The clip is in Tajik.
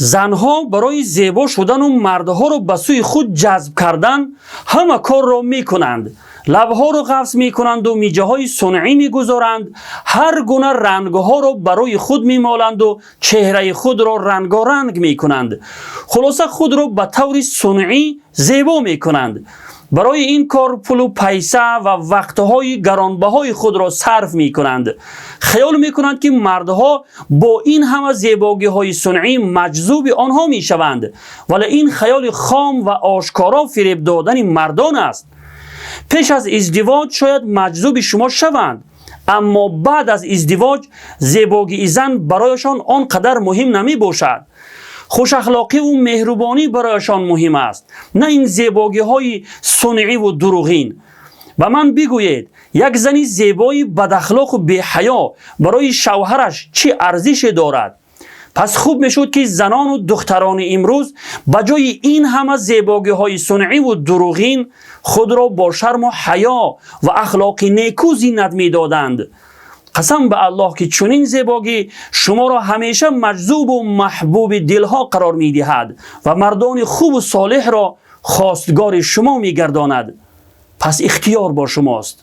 Занҳо барои зебо шудану мардҳоро ба сӯи худ ҷазб кардан ҳама корро мекунанд. Лабҳоро ғафз мекунанду миҷаҳои сунъӣ мегузоранд, ҳар гуна рангҳоро барои худ мемоланду чеҳраи худро рангоранг мекунанд. Хулоса, худро ба таври сунъӣ зебо мекунанд. Барои ин кор пулу пайса ва вақтҳои гаронбаҳои худро сарф мекунанд. Хаёл мекунанд, ки мардҳо бо ин ҳама зебогиҳои сунъӣ маҷзуби онҳо мешаванд, вале ин хаёли хом ва ошкоро фиреб додани мардон аст. Пеш аз издивоҷ шояд маҷзуби шумо шаванд, аммо баъд аз издивоҷ зебогии зан барояшон он қадар муҳим намебошад. Хушахлоқиву меҳрубонӣ барояшон муҳим аст, на ин зебогиҳои сунъиву дурӯғин. Ба ман бигӯед, як зани зебои бадахлоқу беҳаё барои шавҳараш чӣ арзише дорад? Пас хуб мешуд, ки занону духтарони имрӯз ба ҷои ин ҳама зебогиҳои сунъиву дурӯғин худро бо шарму ҳаё ва ахлоқи некӯ зинат медоданд. Қасам ба Аллоҳ, ки чунин зебогӣ шуморо ҳамеша маҷзубу маҳбуби дилҳо қарор медиҳад ва мардони хубу солеҳро хостгори шумо мегардонад. Пас ихтиёр бо шумост.